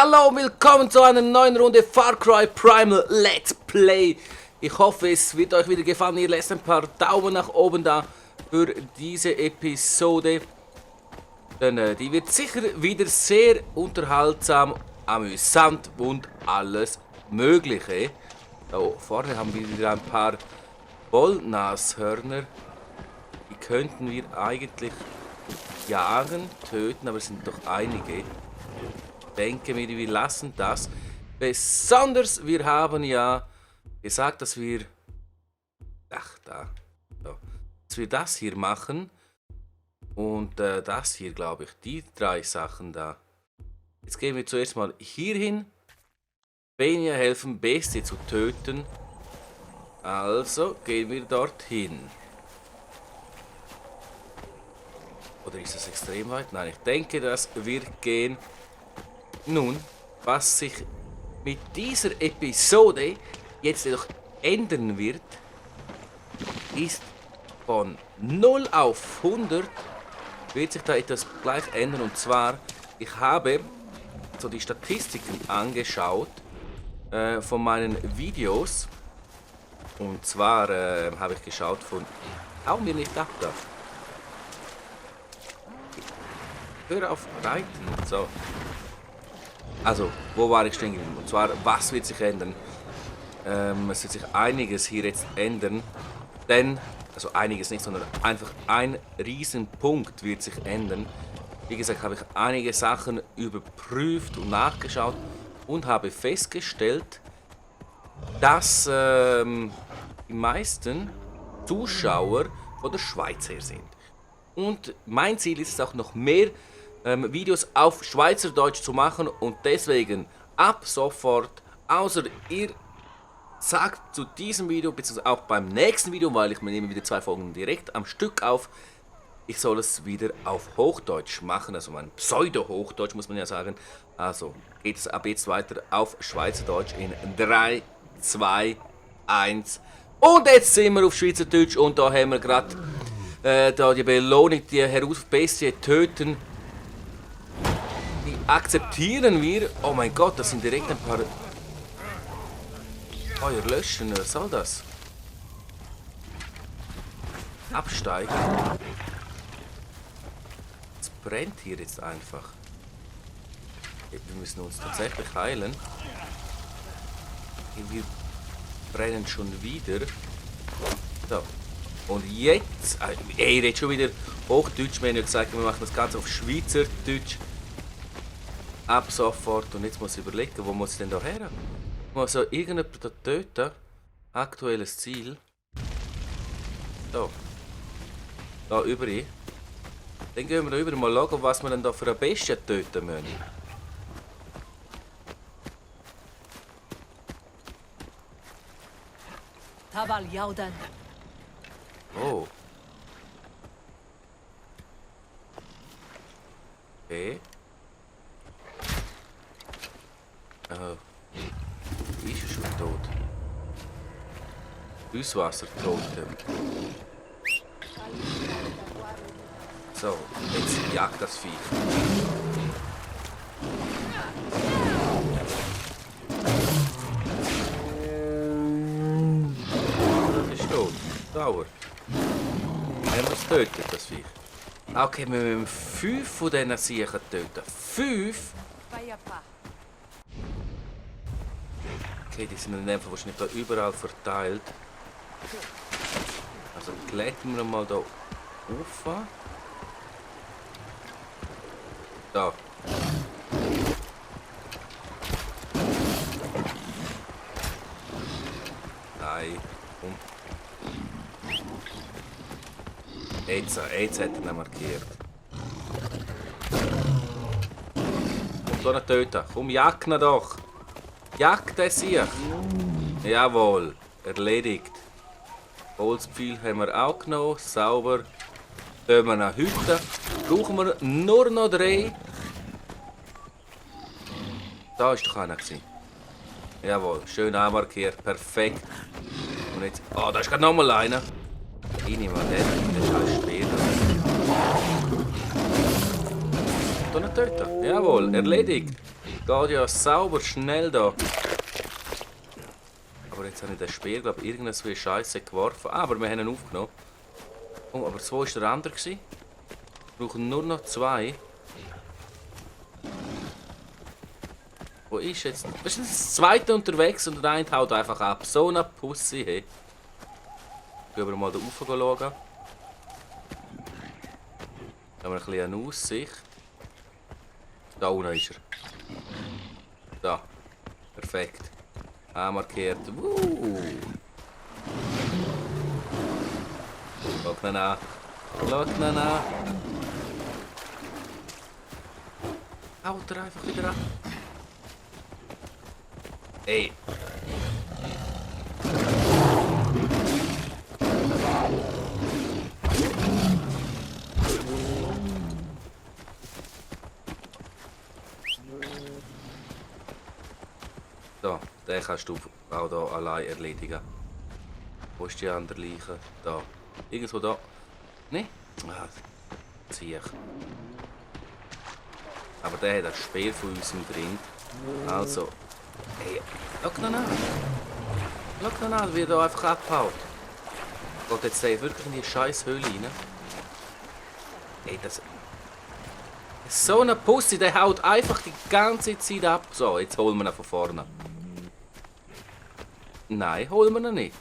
Hallo und willkommen zu einer neuen Runde Far Cry Primal Let's Play. Ich hoffe, es wird euch wieder gefallen. Ihr lasst ein paar Daumen nach oben da für diese Episode. Denn die wird sicher wieder sehr unterhaltsam, amüsant und alles Mögliche. Oh, vorne haben wir wieder ein paar Wollnashörner. Die könnten wir eigentlich jagen, töten, aber es sind doch einige. Ich denke mir, wir lassen das. Besonders, wir haben ja gesagt, dass wir... Ach, da. So. Dass wir das hier machen. Und das hier, glaube ich. Die drei Sachen da. Jetzt gehen wir zuerst mal hier hin. Benja helfen, Bestie zu töten. Also gehen wir dorthin. Oder ist das extrem weit? Nein, ich denke, das wird gehen. Nun, was sich mit dieser Episode jetzt jedoch ändern wird, ist von 0 auf 100 wird sich da etwas gleich ändern. Und zwar, ich habe so die Statistiken angeschaut von meinen Videos. Und zwar habe ich geschaut von... Hau mir nicht ab da. Hör auf Reiten. So. Also, wo war ich stehen geblieben? Und zwar, was wird sich ändern? Es wird sich einiges hier jetzt ändern. Denn, also einiges nicht, sondern einfach ein Riesenpunkt wird sich ändern. Wie gesagt, habe ich einige Sachen überprüft und nachgeschaut und habe festgestellt, dass die meisten Zuschauer von der Schweiz her sind. Und mein Ziel ist es auch noch mehr Videos auf Schweizerdeutsch zu machen und deswegen ab sofort, außer ihr sagt zu diesem Video, beziehungsweise auch beim nächsten Video, weil ich nehme wieder 2 Folgen direkt am Stück auf, ich soll es wieder auf Hochdeutsch machen, also mein Pseudo-Hochdeutsch muss man ja sagen. Also geht es ab jetzt weiter auf Schweizerdeutsch in 3, 2, 1 und jetzt sind wir auf Schweizerdeutsch und da haben wir gerade da die Belohnung, die Herausforderung töten. Die akzeptieren wir. Oh mein Gott, das sind direkt ein paar... Feuer löschen, was soll das? Absteigen. Es brennt hier jetzt einfach. Wir müssen uns tatsächlich heilen. Wir brennen schon wieder. So. Und jetzt... Ey, ich rede schon wieder Hochdeutsch. Wir haben ja gesagt, wir machen das Ganze auf Schweizerdeutsch. Ab sofort. Und jetzt muss ich überlegen, wo muss ich denn da her? Ich muss so irgendjemanden da töten. Aktuelles Ziel. So. Da über. Dann gehen wir da über mal schauen, was wir denn da für eine Bestie töten müssen. Taval Yaudan. Oh. Okay. Ist er schon tot? Süßwassertote. So, jetzt jagt das Viech. Das ist tot. Dauer. Haben wir es tötet, das Viech. Okay, wir müssen 5 von diesen Siechern töten. 5? Okay, die sind in dem Fall wahrscheinlich da überall verteilt. Also glätten wir mal da auf. Da. Nein. Und jetzt hat er ihn markiert. Komm, da nicht töten. Komm, jag ihn doch. Jagd er sich. Jawohl, erledigt. Holzpfeil haben wir auch genommen, sauber. Gehen wir nach Hütte. Brauchen wir nur noch 3. Da war doch einer. Jawohl, schön anmarkiert, perfekt. Und jetzt... Oh, da ist gerade nochmal einer. Ich nehme mal den scheiß Speer. Da nicht töten. Jawohl, erledigt. Geht ja sauber schnell da. Aber jetzt habe ich den Speer, glaube ich, irgendwas wie Scheiße geworfen. Ah, aber wir haben ihn aufgenommen. Oh, aber 2 war der andere. Wir brauchen nur noch 2. Wo ist jetzt? Was ist das zweite unterwegs und der eine haut einfach ab. So eine Pussy, hey. Gehen wir mal da rauf schauen. Da haben wir ein bisschen eine Aussicht. Da unten ist er. Da. Perfekt. Markiert. Schau ihn an. Schau ihn an. Haut er einfach wieder ab. Ey. So, den kannst du auch hier allein erledigen. Wo ist die andere Leiche? Da. Irgendwo da. Ne? Ah, zieh ich. Aber der hat ein Speer von uns drin. Also. Hey, schau ihn an. Schau ihn an, wie er hier einfach abhaut. Geht jetzt der wirklich in die scheiß Höhle rein? Ey, das... So eine Pussy, der haut einfach die ganze Zeit ab. So, jetzt holen wir ihn von vorne. Nein, holen wir ihn nicht.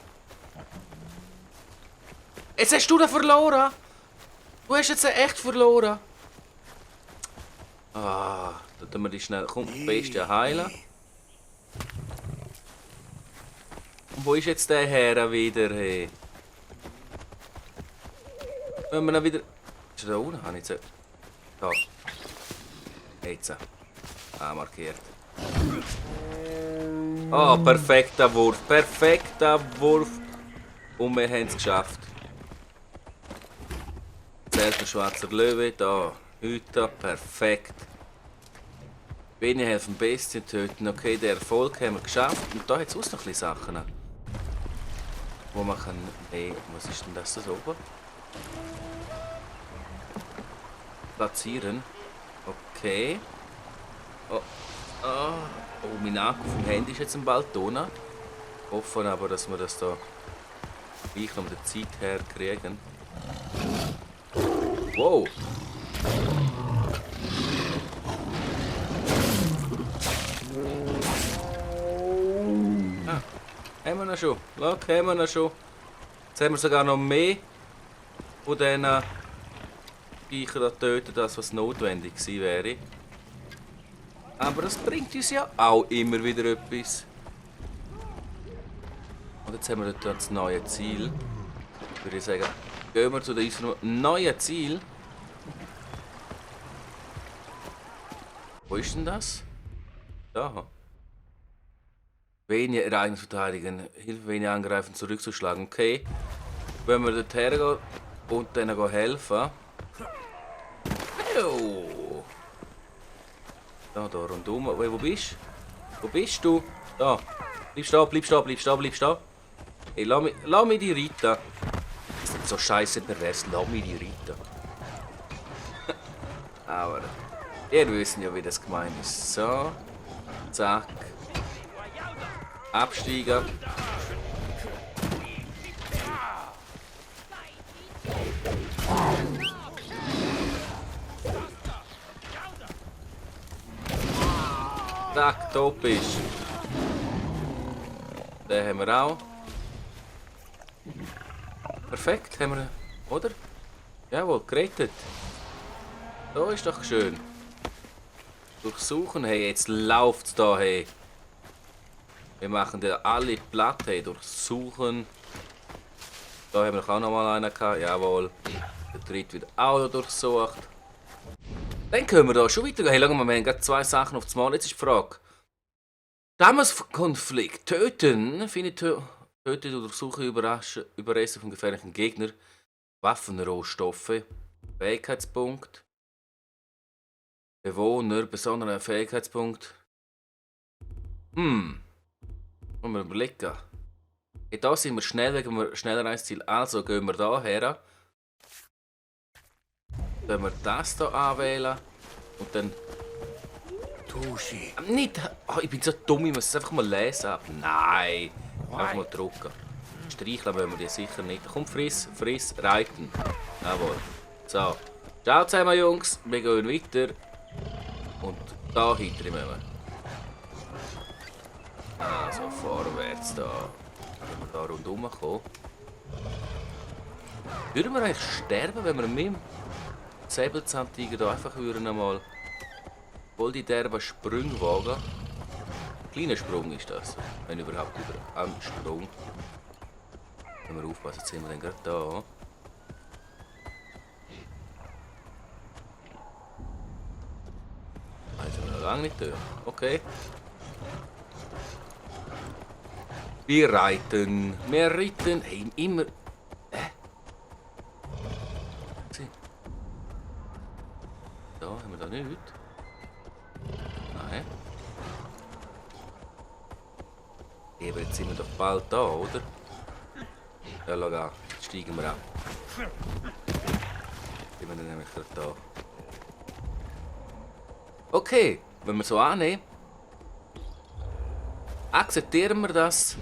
Jetzt hast du den verloren. Du hast jetzt echt verloren. Ah, da tun wir die schnell. Komm, die Bestie heilen. Und wo ist jetzt der Herr wieder? Hey? Wenn wir ihn wieder... Ist er da unten? Habe ich jetzt... Da. Jetzt. Markiert. Oh, perfekter Wurf. Perfekter Wurf. Und wir haben es geschafft. Zählt der schwarze Löwe. Da. Heute. Perfekt. Wenig helfen Bestien töten. Okay, den Erfolg haben wir geschafft. Und da hat es auch noch ein bisschen Sachen. Wo man kann... Nee, was ist denn das da oben? Platzieren. Okay. Oh, mein Akku vom Handy ist jetzt im bald da. Hoffen aber, dass wir das da gleich noch der Zeit her kriegen. Wow! Ah, haben wir noch schon. Schau, haben wir noch schon. Jetzt haben wir sogar noch mehr von diesen Viecher töten, das was notwendig gewesen wäre. Aber das bringt uns ja auch immer wieder etwas. Und jetzt haben wir dort das neue Ziel. Würde ich sagen, gehen wir zu unserem neuen Ziel. Wo ist denn das? Da. Wenig Ereignisse verteidigen, Hilfe wenig angreifen, zurückzuschlagen. Okay. Wenn wir dort hergehen und denen helfen. Oh. Da rundum. Wo bist du? Wo bist du? Da. Bleib stehen, bleib stehen, bleib stehen, bleib stehen. Hey, lass mich die reiten. Das ist nicht so scheiße pervers, lass mich die reiten. Aber ihr wisst ja, wie das gemeint ist. So. Zack. Absteigen. Zack, top ist. Den haben wir auch. Perfekt, haben wir, oder? Jawohl, gerettet. Da ist doch schön. Durchsuchen, hey, jetzt läuft's da, hey. Wir machen da alle platt, hey, durchsuchen. Da haben wir auch noch mal einen gehabt, jawohl. Der dritte wird auch noch durchsucht. Dann können wir da schon weitergehen. Hey, schau mal, wir haben gerade 2 Sachen auf das Mal. Jetzt ist die Frage. Stammeskonflikt. Töten. Finde töten oder suchen Überreste von gefährlichen Gegnern. Waffenrohstoffe. Fähigkeitspunkt. Bewohner. Besonderer Fähigkeitspunkt. Wollen wir überlegen. Hey, da sind wir schnell, wegen wir schneller ins Ziel. Also gehen wir da her. Dann wir das hier anwählen und dann Nicht. Oh, ich bin so dumm, ich muss es einfach mal lesen. Nein. Einfach mal drücken. Streicheln wollen wir die sicher nicht. Komm, friss, reiten. Jawohl. So. Ciao zusammen, Jungs. Wir gehen weiter. Und da hinter müssen wir. Also vorwärts da. Wenn wir da rundherum kommen. Würden wir eigentlich sterben, wenn wir mit dem Säbelzahntiger da einfach einmal voll die derben Sprünge wagen? Kleiner Sprung ist das, wenn überhaupt über einen Sprung. Wenn wir aufpassen, jetzt sind wir dann gerade da. Also wir noch lange nicht durch. Okay. Wir reiten. Hey, immer. Da haben wir da nichts. Nein. Eben, jetzt sind wir doch bald da, oder? Ja, schau an. Jetzt steigen wir ab. Sind wir dann nämlich gerade da. Okay, wenn wir so annehmen, akzeptieren wir das.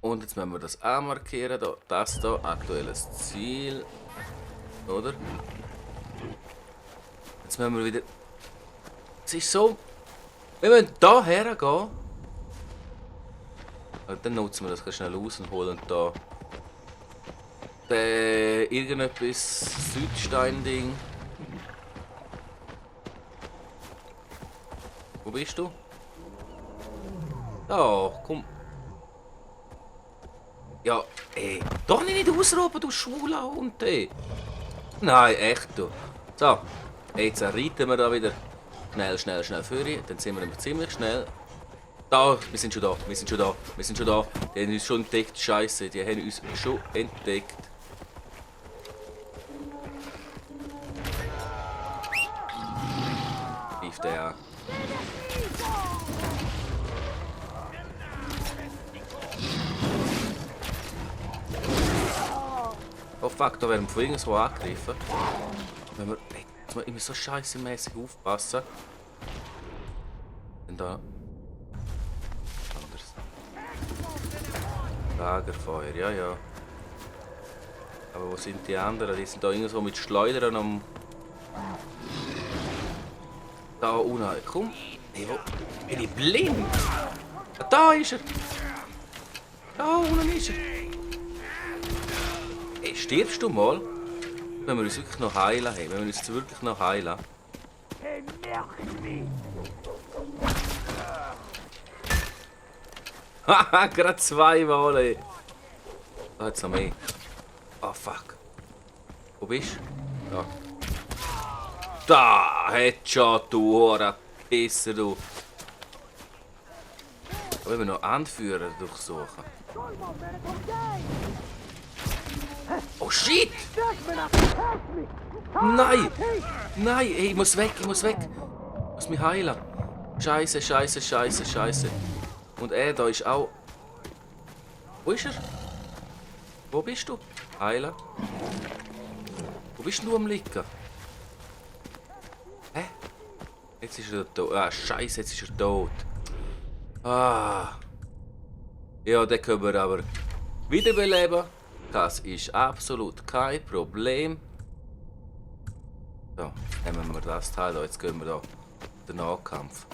Und jetzt müssen wir das anmarkieren. Da, das hier, aktuelles Ziel. Oder? Jetzt müssen wir wieder. Es ist so. Wir müssen hier hergehen. Und dann nutzen wir das schnell aus und holen da. Irgendetwas Südstein-Ding. Wo bist du? Ja, komm. Ja, ey. Doch nicht ausrufen, du schwuler Hund, ey. Nein, echt, du. So, jetzt reiten wir da wieder schnell vorne. Dann sind wir nämlich ziemlich schnell. Da, wir sind schon da. Die haben uns schon entdeckt, Scheiße, die haben uns schon entdeckt. Rief der an. Oh fuck, da werden wir von irgendwo angegriffen. Wenn wir, ey, jetzt muss immer so scheißemäßig aufpassen. Denn da. Anders. Lagerfeuer, ja. Aber wo sind die anderen? Die sind da irgendwo mit Schleudern am. Da unten. Komm. Hey, wo? Bin ich blind? Da ist er! Da unten ist er! Hey, stirbst du mal? Wenn wir uns wirklich noch heilen haben. Wenn wir uns wirklich noch heilen. Haha, gerade zweimal, ey. Da hat's noch mehr. Oh fuck. Wo bist du? Da. Da! Headshot, du Hure Pisser, du. Da wollen wir noch Anführer durchsuchen. Oh shit! Nein! Nein! Hey, ich muss weg! Ich muss mich heilen. Scheiße. Und er da ist auch. Wo ist er? Wo bist du? Heilen. Wo bist du am Liegen? Hä? Jetzt ist er tot. Ah, Scheiße, jetzt ist er tot. Ah. Ja, den können wir aber wiederbeleben. Das ist absolut kein Problem. So, nehmen wir das Teil da. Jetzt gehen wir da den Nahkampf.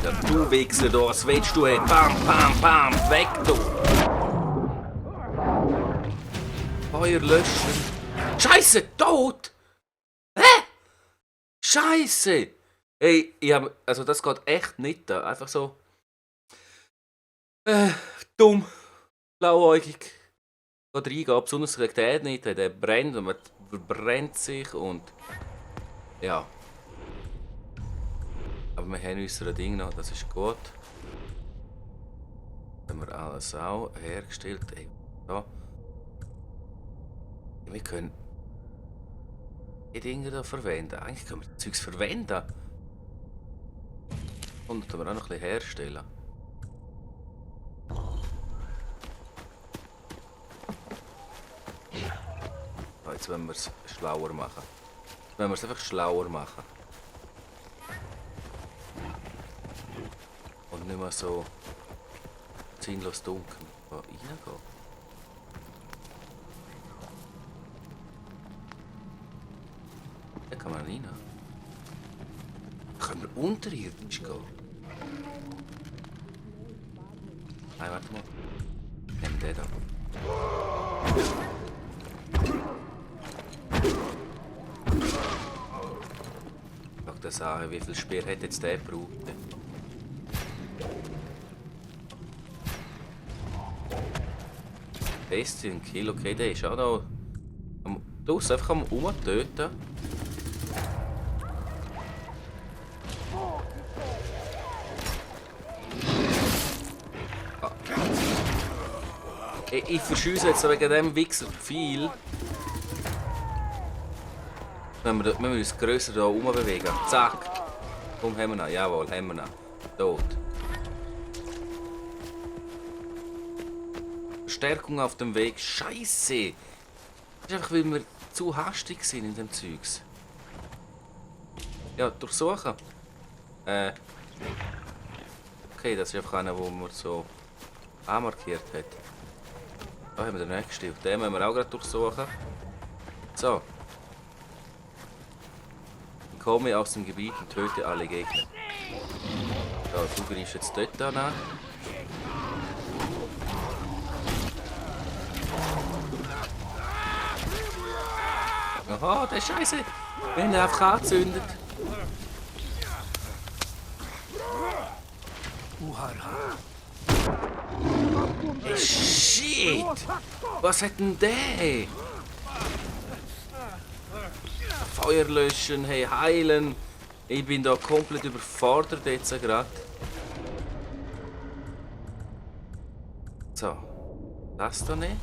Ja, du Wichser da, was willst du? Hey? Bam, weg du! Feuer löschen. Scheiße, tot! Scheiße! Hey, also das geht echt nicht da. Einfach so. Dumm. Blauäugig. Geht reingehen, besonders kriegt der nicht. Der brennt und man verbrennt sich und. Ja. Aber wir haben unser Ding noch, das ist gut. Haben wir alles auch hergestellt. Hey, da. Wir können die Dinge da verwenden. Eigentlich können wir das Zeugs verwenden. Und dann wir auch noch ein bisschen herstellen. Jetzt wollen wir es schlauer machen. Jetzt wollen wir es einfach schlauer machen. Und nicht mehr so sinnlos dunkel reingehen. Da kann man rein. Können wir unterirdisch gehen? Nein, warte mal. Nehmen den da. Schau das an, wie viel Speer hat jetzt der gebraucht? Bestien Kill, okay, der ist auch da. Du musst einfach am Umtöten. Ich verschüsse jetzt wegen dem Wichser viel. Wenn wir uns grösser hier bewegen. Zack. Komm, haben wir ihn. Jawohl, haben wir ihn. Tot. Verstärkung auf dem Weg. Scheiße. Das ist einfach, weil wir zu hastig sind in dem Zeugs. Ja, durchsuchen. Okay, das ist einfach einer, den man so anmarkiert hat. Da haben wir den nächsten. Den müssen wir auch gerade durchsuchen. So. Ich komme aus dem Gebiet und töte alle Gegner. So, du greifst jetzt dort an. Aha, der ist scheiße. Wir haben ihn einfach angezündet. Shit! Was hat denn der? Feuer löschen, hey, heilen. Ich bin da komplett überfordert jetzt gerade. So. Das da nicht.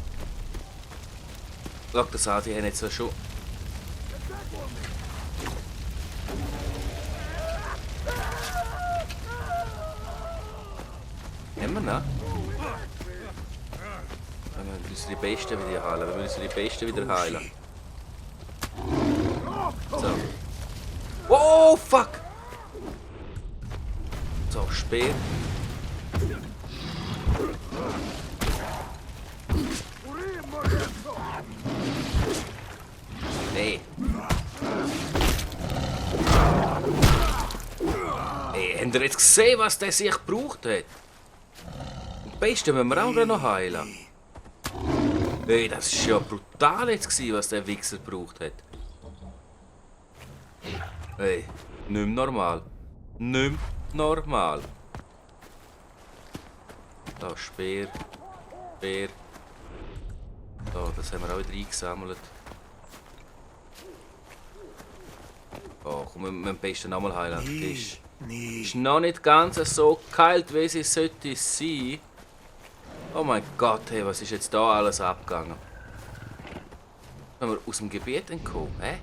Schau das an, die haben jetzt schon. Haben wir noch? Wir müssen die Besten wieder heilen. Wir müssen die Besten wieder heilen. So. Oh, fuck! So, Speer. Nee. Hey, habt ihr jetzt gesehen, was der sich gebraucht hat? Am besten müssen wir auch noch heilen. Hey, das war ja brutal jetzt, was der Wichser gebraucht hat. Hey, nicht mehr normal. Nicht mehr normal. Da, Speer. Speer. Da, das haben wir auch wieder eingesammelt. Oh, komm, wir müssen am besten nochmal heilen. Ist noch nicht ganz so kalt, wie es sollte sein. Oh mein Gott, hey, was ist jetzt da alles abgegangen? Wenn wir aus dem Gebiet entkommen, hä?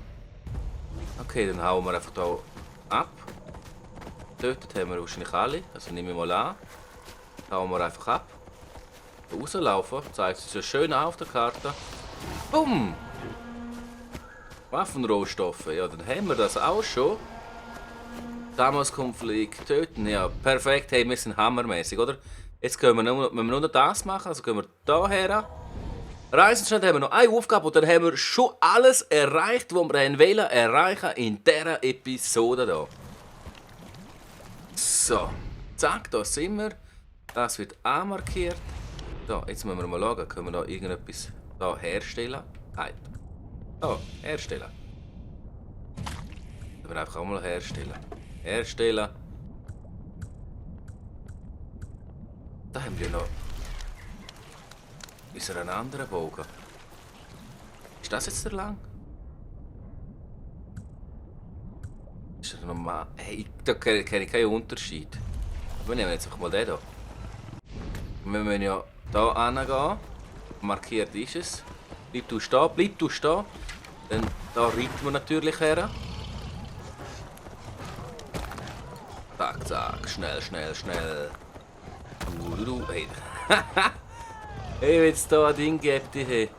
Okay, dann hauen wir einfach hier ab. Getötet haben wir wahrscheinlich alle, also nehme ich mal an. Hauen wir einfach ab. Rauslaufen, zeigt es ja schön auf der Karte. Bumm! Waffenrohstoffe, ja, dann haben wir das auch schon. Damals-Konflikt töten, ja, perfekt, hey, wir sind hammermäßig, oder? Jetzt können wir nur das machen, also gehen wir da her. Reisenstand haben wir noch eine Aufgabe und dann haben wir schon alles erreicht, was wir erreichen in dieser Episode hier. So, zack, da sind wir. Das wird anmarkiert. So, jetzt müssen wir mal schauen, können wir da irgendetwas da herstellen? Halt. So, herstellen. Das wir einfach auch mal herstellen. Herstellen. Da haben wir noch unseren anderen Bogen. Ist das jetzt der lang? Ist er normal? Hey, da kenne ich keinen Unterschied. Wir nehmen jetzt einfach mal den hier. Wir müssen ja hier hingehen. Markiert ist es. Bleib du stehen, bleib du stehen. Dann da reiten wir natürlich her. Zack, zack, schnell, schnell, schnell. Hey. Hey, wenn es da ein Ding gibt, hey.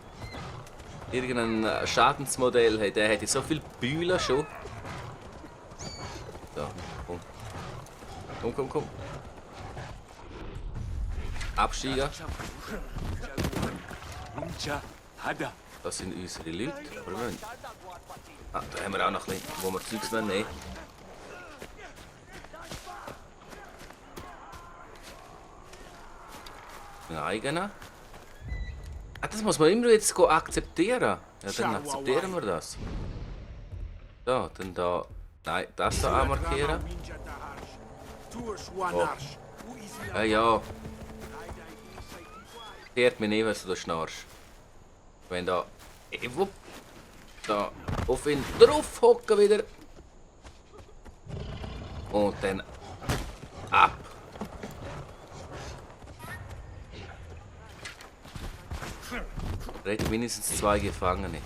irgendein Schadensmodell hat. Der hat so viele Bühler schon. So, komm. Komm. Absteigen. Das sind unsere Leute. Ah, da haben wir auch noch ein bisschen, wo wir Zeugs nehmen. Ein eigener. Ah, das muss man immer jetzt akzeptieren. Ja, dann akzeptieren wir das. So, dann da. Nein, das da anmarkieren. Oh. Ja. Hört mich nicht, was du da schnarchst. Wenn da. Da auf ihn drauf hocken wieder. Und dann ab. Red mindestens 2 Gefangene.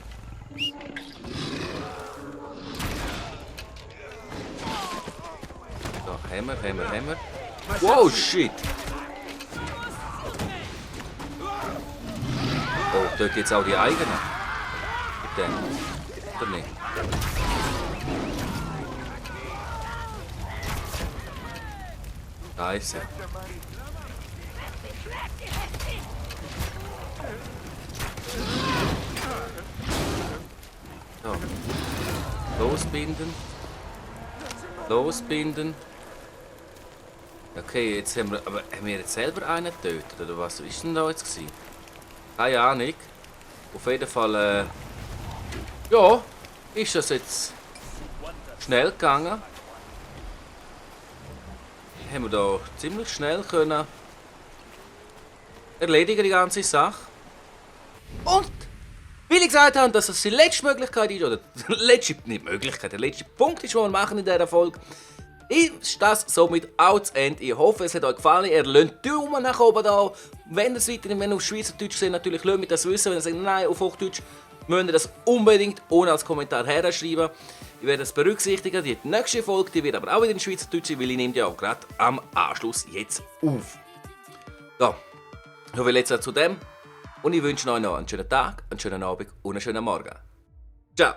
So, Hammer. Wow, shit! Oh, dort geht's auch die eigenen. Bitte. Oder nicht? Scheiße. So. Losbinden. Okay, jetzt haben wir jetzt selber einen getötet, oder was ist denn da jetzt gewesen? Keine Ahnung. Auf jeden Fall, ja, ist das jetzt schnell gegangen. Haben wir da ziemlich schnell können erledigen, die ganze Sache. Und, wie ich gesagt habe, dass das die letzte Möglichkeit ist, oder nicht Möglichkeit, der letzte Punkt ist, den wir machen in dieser Folge, ist das somit auch zu Ende. Ich hoffe, es hat euch gefallen. Ihr lasst Daumen nach oben da. Wenn ihr es weiterhin, wenn ihr auf Schweizerdeutsch seht, natürlich lasst mich das wissen. Wenn ihr sagt, nein, auf Hochdeutsch, müsst ihr das unbedingt ohne als Kommentar herschreiben. Ich werde das berücksichtigen. Die nächste Folge die wird aber auch wieder in Schweizerdeutsch sein, weil ich nehme die auch gerade am Anschluss jetzt auf. So, so viel jetzt zu dem. Und ich wünsche euch noch einen schönen Tag, einen schönen Abend und einen schönen Morgen. Ciao!